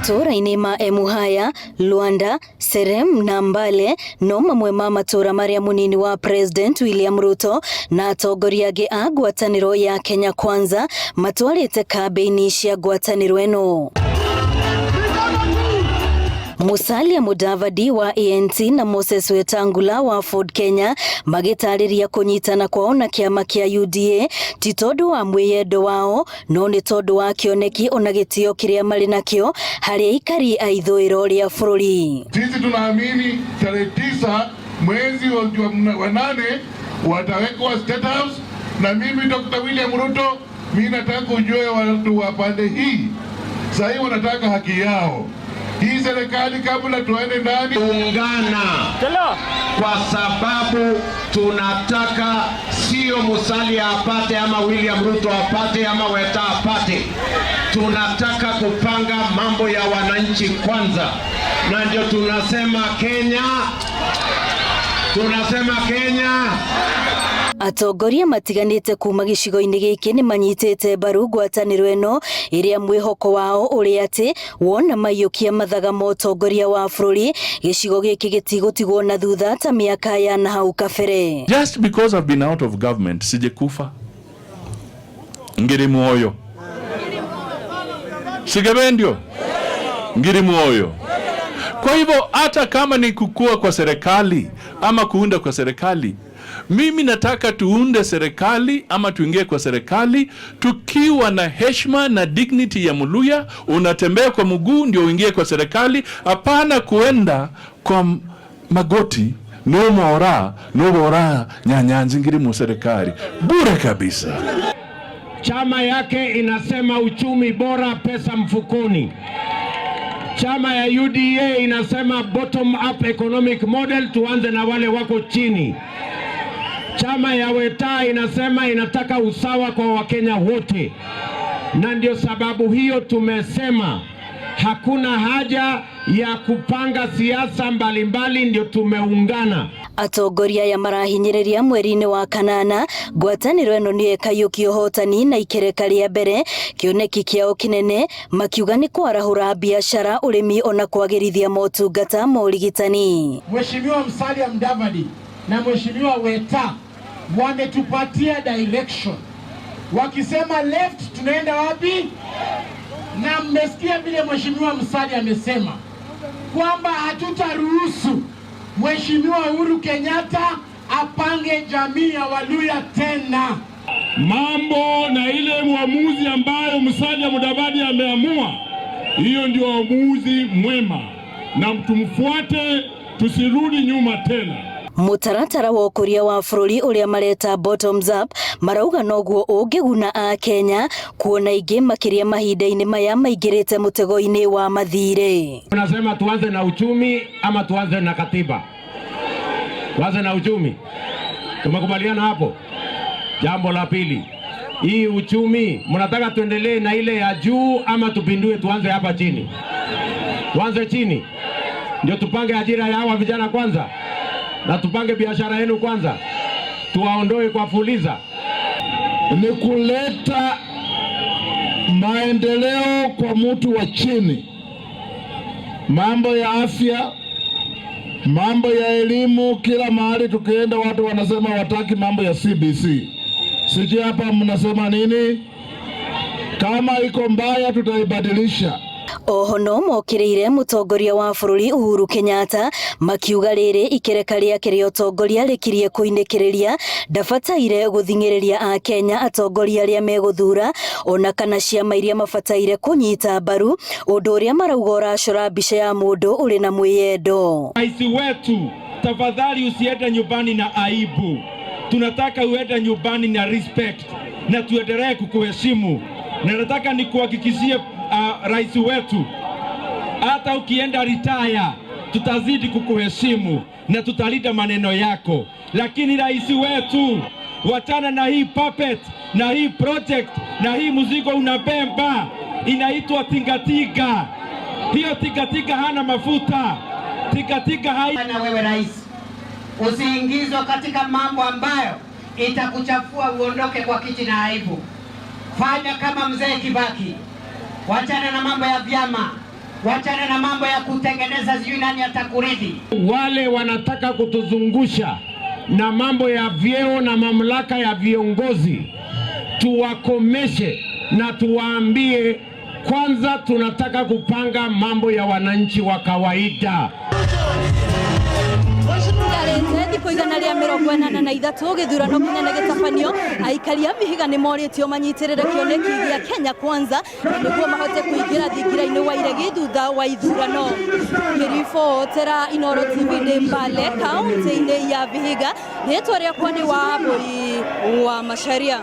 Matũũra-inĩ ma Emuhaya, Luanda, Serem na Mbale no mamwe ma matũũra marĩa mũnini wa President William Ruto na atongoria angĩ a ngwatanĩro ya Kenya Kwanza matwarĩte kambĩini cia ngwatanĩro ĩno. Musalia Mudavadi wa ANC na Moses Wetangula wa Ford Kenya magĩtarĩria kũnyitana kwao na kĩama kĩa UDA ti tondũ wa mwĩyendo wao no nĩ tondũ wa kĩoneki ona gĩtĩo kĩrĩa marĩ nakĩo harĩ aikari a ithũĩro rĩa bũrũri. Sisi tunaamini tarehe 9 mwezi wa 8 watawekwa State House, na mimi Dr. William Ruto, mimi nataka ujue watu wa pande hii sahii wanataka haki yao. Hii serikali kabla tuende ndani, ungana kwa sababu tunataka sio Musalia apate ama William Ruto apate ama Weta apate. Tunataka kupanga mambo ya wananchi kwanza, na ndio tunasema Kenya, tunasema Kenya. Atongoria matiganĩte kuma gĩcigo-inĩ gĩkĩ nĩ manyitĩte mbaru ngwatanĩro ĩno ĩrĩa mwĩhoko wao ũrĩ atĩ wona maiyũkia mathaga ma ũtongoria wa bũrũri gĩcigo gĩkĩ gĩtigũtigwo na thutha ta mĩaka ya na hau kabere. Just because I've been out of government sijekufa, ngiri mwoyo sigebe ndio ngiri mwoyo. Kwa hivyo hata kama ni kukua kwa serikali ama kuunda kwa serikali, mimi nataka tuunde serikali ama tuingie kwa serikali tukiwa na heshima na dignity ya Muluya. Unatembea kwa mguu ndio uingie kwa serikali, hapana kuenda kwa magoti nomora nobora nyanyanzi ngiri mu serikali bure kabisa. Chama yake inasema uchumi bora, pesa mfukoni. Chama ya UDA inasema bottom up economic model, tuanze na wale wako chini. Chama ya Weta inasema inataka usawa kwa Wakenya wote, na ndio sababu hiyo tumesema hakuna haja ya kupanga siasa mbalimbali, ndio tumeungana. Atongoria aya marahinyĩrĩria mweri-inĩ wa kanana ngwatanĩro ĩno nĩyo ĩkaiyũkia ũhotani na ikereka rĩa mbere kĩoneki kĩao kĩnene makiuga nĩ kwarahũra biacara ũrĩmi ona kwagĩrithia motungata ma ũrigitani. Mheshimiwa Musalia Mudavadi na Mheshimiwa Weta wametupatia direction wakisema left tunaenda wapi, na mmesikia vile Mheshimiwa Musalia amesema kwamba hatutaruhusu Mheshimiwa Uhuru Kenyatta apange jamii ya Waluya tena. Mambo na ile uamuzi ambayo Musalia Mudavadi ameamua, hiyo ndio uamuzi mwema, na tumfuate, tusirudi nyuma tena. Mũtaratara wa ũkũria wa bũrũri ũrĩa mareta bottoms up marauga noguo ũngĩguna Akenya kuona aingĩ makĩria mahinda-inĩ maya maingĩrĩte mũtego-inĩ wa mathirĩ. Tunasema tuanze na uchumi ama tuanze na katiba? Tuanze na uchumi. Tumekubaliana hapo. Jambo la pili, hii uchumi mnataka tuendelee na ile ya juu ama tupindue tuanze hapa chini? Tuanze chini ndio tupange ajira ya hawa vijana kwanza, na tupange biashara yenu kwanza, tuwaondoe kwa Fuliza. Ni kuleta maendeleo kwa mtu wa chini, mambo ya afya, mambo ya elimu. Kila mahali tukienda watu wanasema wataki mambo ya CBC. Sijui hapa mnasema nini? Kama iko mbaya tutaibadilisha. Oho no mokĩrĩire mũtongoria wa bũrũri Uhuru Kenyatta makiuga rĩrĩ ikereka rĩake rĩa ũtongoria rĩkirie kũinĩkĩrĩria ndabataire gũthing'ĩrĩria Akenya atongoria arĩa megũthura ona kana ciama iria mabataire kũnyita mbaru ũndũ ũrĩa marauga ũracora mbica ya mũndũ ũrĩ na mwĩyendo. Rais wetu, tafadhali usiende nyumbani na aibu. Tunataka uende nyumbani na respect na tuendelee kukuheshimu, na nataka nikuhakikishie rais wetu, hata ukienda retire tutazidi kukuheshimu na tutalinda maneno yako. Lakini rais wetu, wachana na hii puppet na hii project na hii mzigo unabeba inaitwa tingatinga. Hiyo tingatinga hana mafuta, tingatinga hai. Na wewe rais, usiingizwe katika mambo ambayo itakuchafua uondoke kwa kiti na aibu. Fanya kama mzee Kibaki, wachana na mambo ya vyama, Wachana na mambo ya kutengeneza sijui nani atakurithi. Wale wanataka kutuzungusha na mambo ya vyeo na mamlaka ya viongozi, tuwakomeshe na tuwaambie kwanza, tunataka kupanga mambo ya wananchi wa kawaida. Tigarĩte thikũ 183 gĩthurano kĩnene gĩtabanio. Aikari a Vihiga nĩ morĩtio manyitĩrĩre kĩoneki gĩa Kenya Kwanza na nĩguo mahote kũingĩra thingira-inĩ wa iregi thutha wa ithurano. Ngĩribotera Inooro TV ndĩ Mbale, kaunti-inĩ ya Vihiga, rĩtwa rĩakwa nĩ Wambũi wa Macharia.